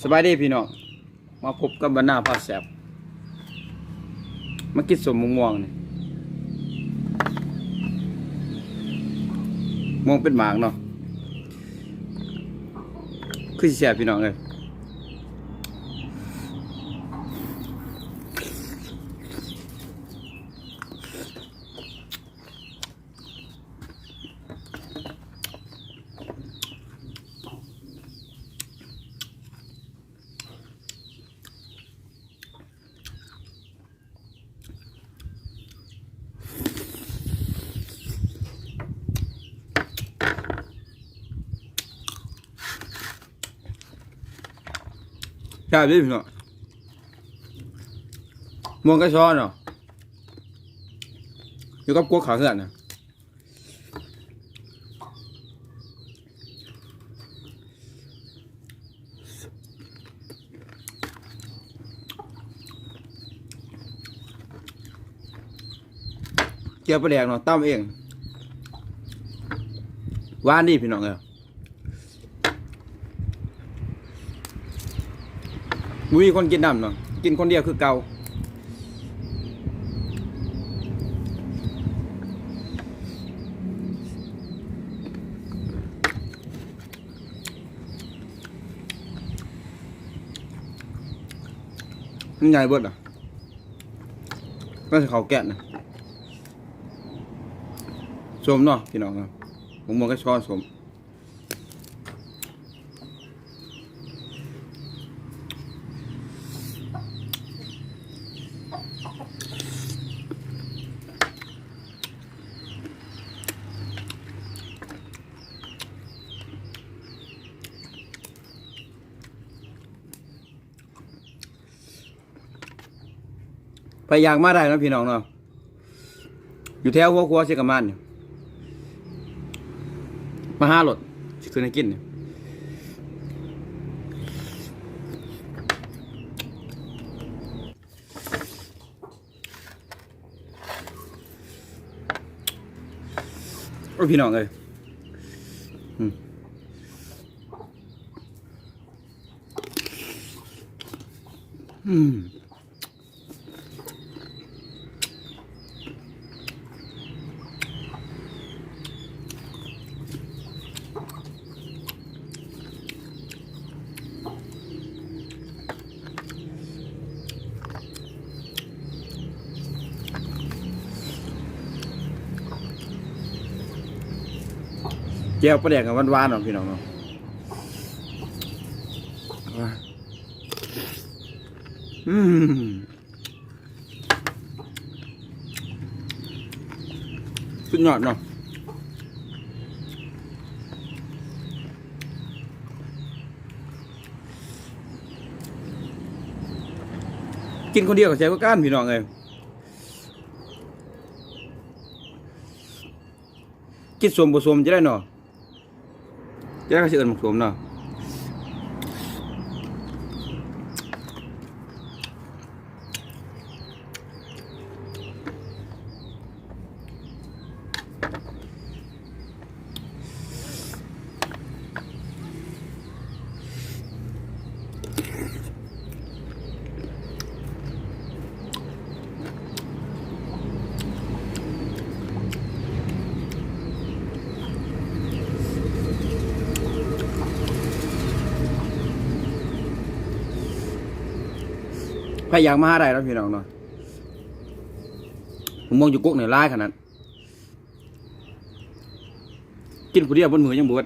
ສະບາຍດີພີ່ນ້ອງ ມາພົບກັບບັນນາພາແຊບ ມາກິນສົ້ມໝາກມ່ວງນີ້ ມ່ວງເປັນໝາກເນາະ ຄືຊິແຊບພີ່ນ້ອງເອີຍ. ແຊບເດ້ພີ່ນ້ອງ ມ່ວງໄກ່ຊອນເນາະ ຢູ່ກັບກົກຂ້າງເຮືອນນະ. ແຈ່ວປາແດກເນາະ ຕຳເອງ ຫວານດີພີ່ນ້ອງເອີຍ. ບໍ່ມີຄົນກິນນຳເນາະ ກິນຄົນດຽວຄືເກົ່າ. ມັນໃຫຍ່ເບິດລະ ມັນຊິເຂົ້າແກ້ນນະ. ສົ້ມເນາະພີ່ນ້ອງເນາະ ໝາກມ່ວງໄກ່ຊອນສົ້ມ. ໃຜຢາກມາໄດ້ເນາະພີ່ນ້ອງເນາະ ຢູ່ແຖວຫົວຂົວເຊກະມານນີ້ ມາຫາໂລດ ຊິຂຶ້ນໃຫ້ກິນນີ້. ໂອ້ຍ ພີ່ນ້ອງເອີຍ ອືມ ອືມ. ແຈ່ວປາແດກຫວານໆເນາະ ພີ່ນ້ອງເນາະ ອືມ. ສຸດຍອດເນາະ ກິນຄົນດຽວກໍແຊບຄືກັນ ພີ່ນ້ອງເອີຍ ກິນສົ້ມບໍ່ສົ້ມຈະໄດ້ເນາະ. ແລ້ວກໍຊິເອີ້ນໝາກຖົ່ມເນາະ ໃຜຢາກມາຫາໄດ້ເນາະ ພີ່ນ້ອງເນາະ ໝາກມ່ວງຢູ່ກົກນີ້ຫຼາຍຂະໜາດ. ກິນຜູ້ດຽວໝົດມື້ຍັງບໍ່ເບິດ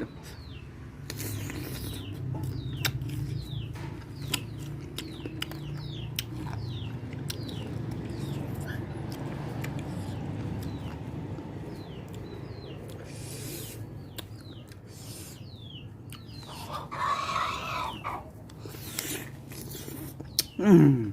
ອືມ.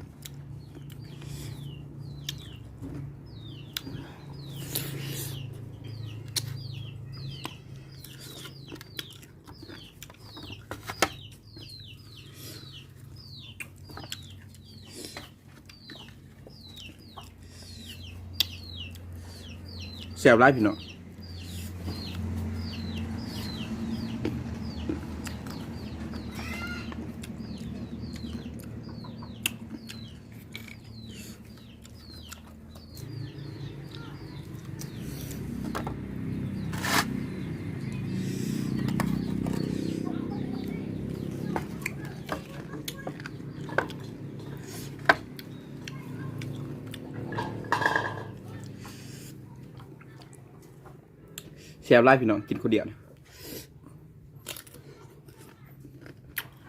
ແຊບຫຼາຍພີ່ນ້ອງ. ແຊບຫຼາຍພີ່ນ້ອງ ກິນຄົນດຽວນີ້.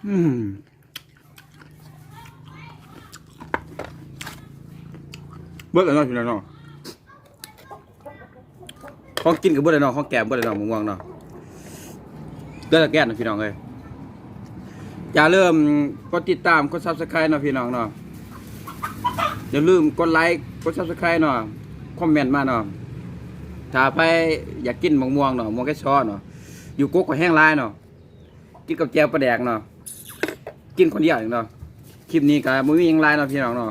ອືມ ເບິດແລ້ວເນາະພີ່ນ້ອງເນາະ. ຂອງກິນກໍເບິດແລ້ວເນາະ ຂອງແກ້ມເບິດແລ້ວເນາະ ໝາກມ່ວງເນາະ. ເດີ ແກ້ມເນາະພີ່ນ້ອງເອີຍ. ຢ່າລືມກົດຕິດຕາມ ກົດ Subscribe ເນາະພີ່ນ້ອງເນາະ. ຢ່າລືມກົດໄລ ກົດ Subscribe ເນາະ. ຄອມເມັນມາເນາະ ຖ້າໃຜຢາກກິນໝາກມ່ວງເນາະ ໝາກມ່ວງແກະຊໍເນາະ. ຢູ່ກົກກໍແຮງຫຼາຍເນາະ. ກິນກັບແຈ່ວປາແດກເນາະ. ກິນຄົນດຽວເອງເນາະ. ຄລິບນີ້ກໍບໍ່ມີຫຍັງຫຼາຍເນາະພີ່ນ້ອງເນາະ.